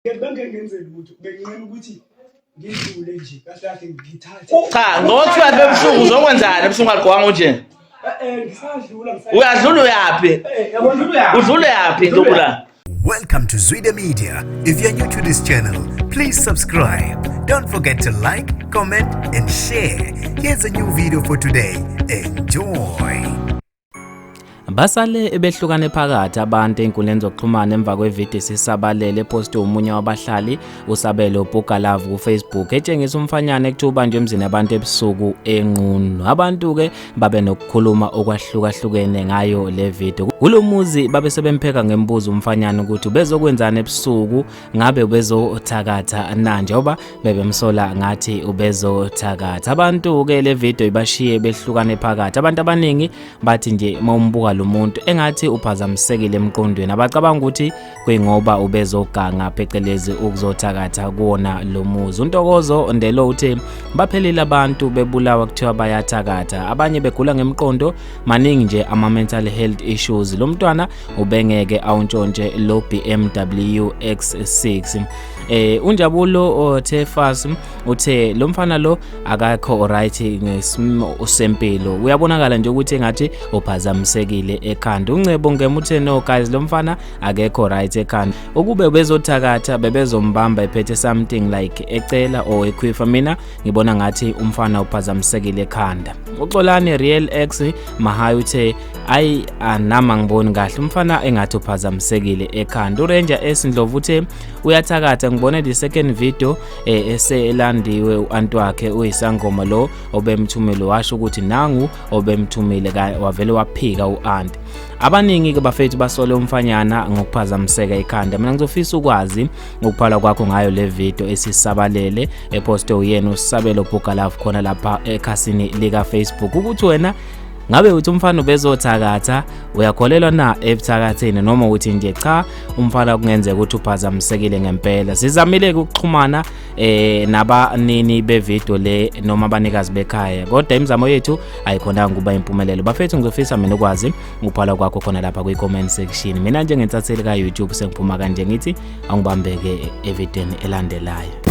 Bengeke ngenze lutho, benginqena ukuthi ngidlule nje kahle kahle ngithathe. Cha, ngo-12 ebusuku uzokwenzani ebusuku ungagqokanga unje? Ngisadlula ngisayidlula. Uyadlula uyaphi? Yabona Udlula uyaphi Ntubula? Welcome to Zwida Media. If you're new to this channel, please subscribe. Don't forget to like, comment, and share. Here's a new video for today. Enjoy. Basale behlukane phakathi abantu ey'nkundleni zokuxhumana emva kwevidiyo esisabalele epostwe omunye wabahlali uSabelo Bhugalavu kuFacebook etshengisa umfanyana ekuthiwa ubanjwe emzini yabantu ebusuku enqunu. Abantu-ke babe nokukhuluma okwahlukahlukene ngayo le video. Kulo muzi babe sebempheka ngemibuzo umfanyana ukuthi ubezokwenzani ebusuku, ngabe ubezothakatha na, njengoba bebemsola ngathi ubezothakatha. Abantu-ke le video ibashiye behlukane phakathi. Abantu abaningi bathi nje mawumbuka lo muntu engathi uphazamisekile emqondweni, abacabanga ukuthi kuyingoba ubezoganga phecelezi ukuzothakatha kuwona lo muzi. UNtokozo Ndelo uthe baphelile abantu bebulawa kuthiwa bayathakatha, abanye begula ngemqondo, maningi nje ama-mental health issues. Lo mntwana ubengeke awuntshontshe lo BMW X6. UNjabulo Thefas uthe lo mfana lo akakho right ngesimo sempilo, uyabonakala nje ukuthi engathi uphazamisekile ekhanda. UNcebo Ngema uthe no guys, lo mfana akekho right ekhanda, ukube bezothakatha bebezombamba ephethe something like ecela or ekhwifa. Mina ngibona ngathi umfana uphazamisekile ekhanda. UXolani Real X Mahayi uthe ayi, anama ngiboni kahle, umfana engathi uphazamisekile ekhanda. URanger S Ndlovu uthe uyathakatha, ngibone the second video eselandiwe u-anti wakhe uyisangoma lo obemthumile, washo ukuthi nangu obemthumile, wavele waphika u-anti. Abaningi ke bafethu basole umfanyana ngokuphazamiseka ekhanda. Mina ngizofisa ukwazi ukuphala kwakho ngayo le video esisabalele epostwe uyena uSabelo Bhugalavu khona lapha ekhasini lika Facebook, ukuthi wena ngabe uthi umfana ubezothakatha, uyakholelwa na ebuthakatheni, noma uthi nje cha, umfana kungenzeka ukuthi uphazamisekile ngempela. Sizamile ukuxhumana nabanini bevideo le noma abanikazi bekhaya, kodwa imizamo yethu ayikhonanga kuba impumelelo. Bafethu, ngizofisa mina ukwazi ukubhala kwakho khona lapha kwi-comment section. Mina njengentatheli ka-YouTube sengiphuma kanje, ngithi angibambeke evidweni elandelayo.